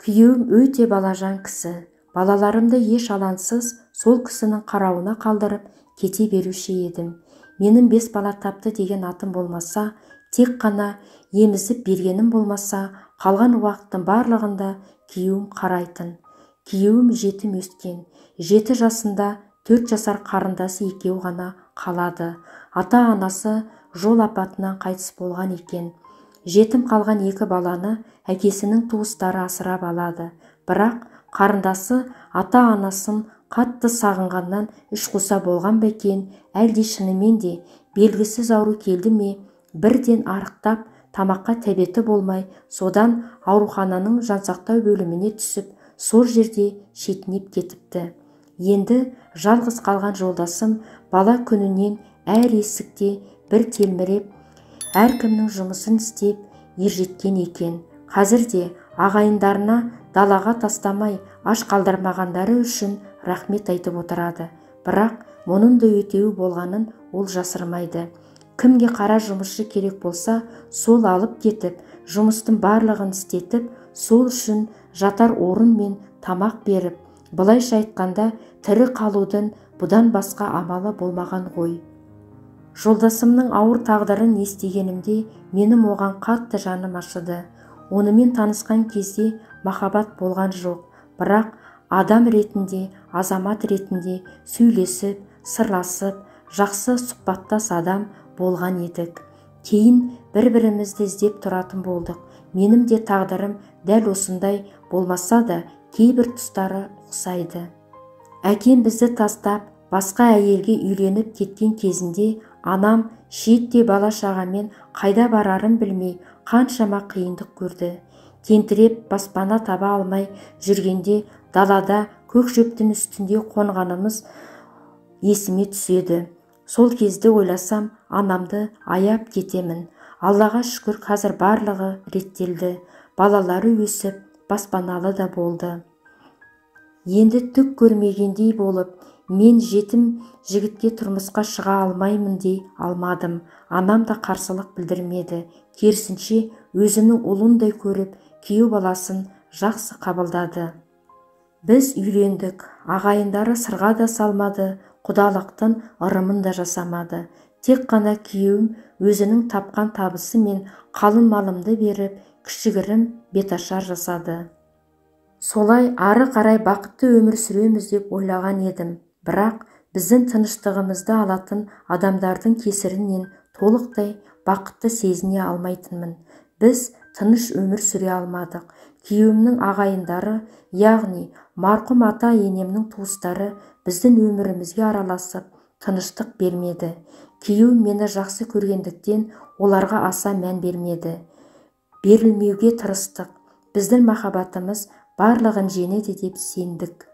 Күйеуім өте балажан кісі. Балаларымды еш алаңсыз сол кісінің қарауына қалдырып кете беруші едім. Менің 5 бала тапты деген атым болмаса, тек қана емізіп бергенім болмаса, қалған уақыттың барлығында күйеуім қарайтын. Күйеуім жетім өскен. 7 жасында 4 жасар қарындасы екеуі ғана қалады. Ата-анасы жол апатынан қайтыс болған екен. Жетім қалған 2 баланы әкесінің туыстары асырап алады. Бірақ қарындасы ата-анасын қатты сағынғаннан іш қуса болған ба екен, әлде шынымен де белгісіз ауру келді ме, бірден арықтап, тамаққа тәбеті болмай, содан аурухананың жансақтау бөліміне түсіп, сол жерде шетінеп кетіпті. Енді жалғыз қалған жолдасым бала күнінен әр есікте бір телміреп, әркімнің жұмысын істеп ержеткен екен. Қазір де ағайындарына далаға тастамай аш қалдырмағандары үшін рахмет айтып отырады. Бірақ мұның да өтеуі болғанын ол жасырмайды. Кімге қара жұмысшы керек болса, сол алып кетіп, жұмыстың барлығын істетіп, сол үшін жатар орын мен тамақ беріп, былайша айтқанда тірі қалудың бұдан басқа амалы болмаған ғой. Жолдасымның ауыр тағдырын естігенімде менің оған қатты жаным ашыды. Онымен танысқан кезде махаббат болған жоқ, бірақ адам ретінде, азамат ретінде сөйлесіп, сырласып, жақсы сұхбаттас адам болған едік. Кейін бір-бірімізді іздеп тұратын болдық. Менің де тағдырым дәл осындай болмаса да, кейбір тұстары ұқсайды. Әкем бізді тастап, басқа әйелге үйленіп кеткен кезінде анам шетте бала-шағамен қайда барарын білмей, қаншама қиындық көрді. Тентіреп баспана таба алмай жүргенде далада көк шөптің үстінде қонғанымыз есіме түседі. Сол кезді ойласам, анамды аяп кетемін. Аллаға шүкір, қазір барлығы реттелді. Балалары өсіп, баспаналы да болды. Енді түк көрмегендей болып, мен жетім жігітке тұрмысқа шыға алмаймын дей алмадым. Анам да қарсылық білдірмеді. Керісінше, өзінің ұлындай көріп, күйеу баласын жақсы қабылдады. Біз үйлендік. Ағайындары сырға да салмады, құдалықтың ырымын да жасамады. Тек қана күйеуім өзінің тапқан табысы мен қалың малымды беріп, кішігірім беташар жасады. Солай ары қарай бақытты өмір сүреміз деп ойлаған едім. Бірақ біздің тыныштығымызды алатын адамдардың кесірінен толықтай бақытты сезіне алмайтынмын. Біз тыныш өмір сүре алмадық. Күйеуімнің ағайындары, яғни марқұм ата-енемнің туыстары біздің өмірімізге араласып, тыныштық бермеді. Күйеуім мені жақсы көргендіктен оларға аса мән бермеді. Берілмеуге тырыстық. Біздің махаббатымыз барлығын жеңеді деп сендік.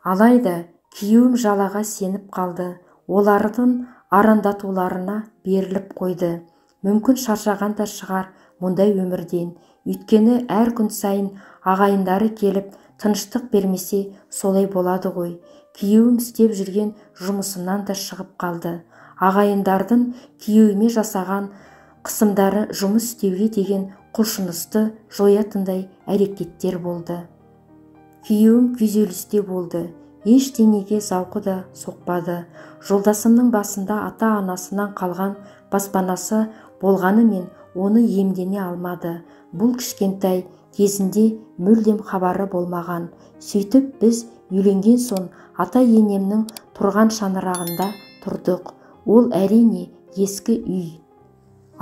Алайда күйеуім жалаға сеніп қалды. Олардың арандатуларына беріліп қойды. Мүмкін шаршаған да шығар мұндай өмірден. Өйткені әр күн сайын ағайындары келіп, тыныштық бермесе солай болады ғой. Күйеуім істеп жүрген жұмысынан да шығып қалды. Ағайындардың күйеуіме жасаған қысымдары жұмыс істеуге деген құлшынысты жоятындай әрекеттер болды. Күйеуім күйзелісте болды. Ештеңеге зауқы да соқпады. Жолдасымның басында ата-анасынан қалған баспанасы болғанымен оны иемдене алмады. Бұл кішкентай кезінде мүлдем хабары болмаған. Сөйтіп біз үйленген соң ата-енемнің тұрған шаңырағында тұрдық. Ол әрине ескі үй.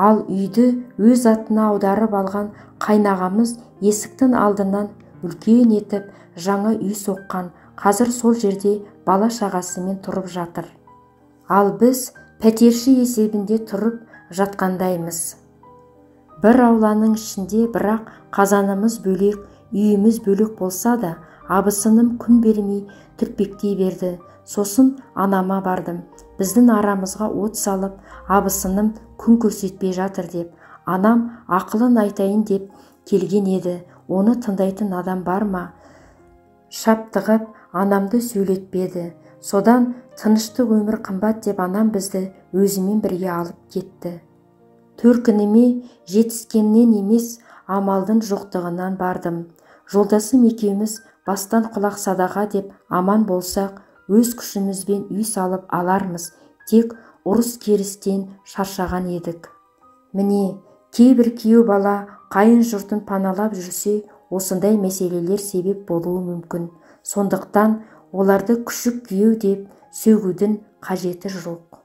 Ал үйді өз атына аударып алған қайнағамыз есіктің алдынан үлкен етіп жаңа үй соққан. Қазір сол жерде бала-шағасымен тұрып жатыр. Ал біз пәтерші есебінде тұрып жатқандаймыз. Бір ауланың ішінде, бірақ қазанымыз бөлек, үйіміз бөлек болса да, абысыным күн бермей түртпектей берді. Сосын анама бардым. Біздің арамызға от салып, абысыным күн көрсетпей жатыр деп. Анам ақылын айтайын деп келген еді. Оны тыңдайтын адам бар ма? Шаптығып, анамды сөйлетпеді. Содан тыныштық өмір қымбат деп анам бізді өзімен бірге алып кетті. Төркініме жетіскеннен емес, амалдың жоқтығынан бардым. Жолдасым екеуміз бастан құлақ садаға деп аман болсақ, өз күшімізбен үй салып алармыз. Тек ұрыс-керістен шаршаған едік. Міне, кейбір күйеу бала қайын жұртын паналап жүрсе, осындай мәселелер себеп болуы мүмкін. Сондықтан оларды күшік күйеу деп сөгудің қажеті жоқ.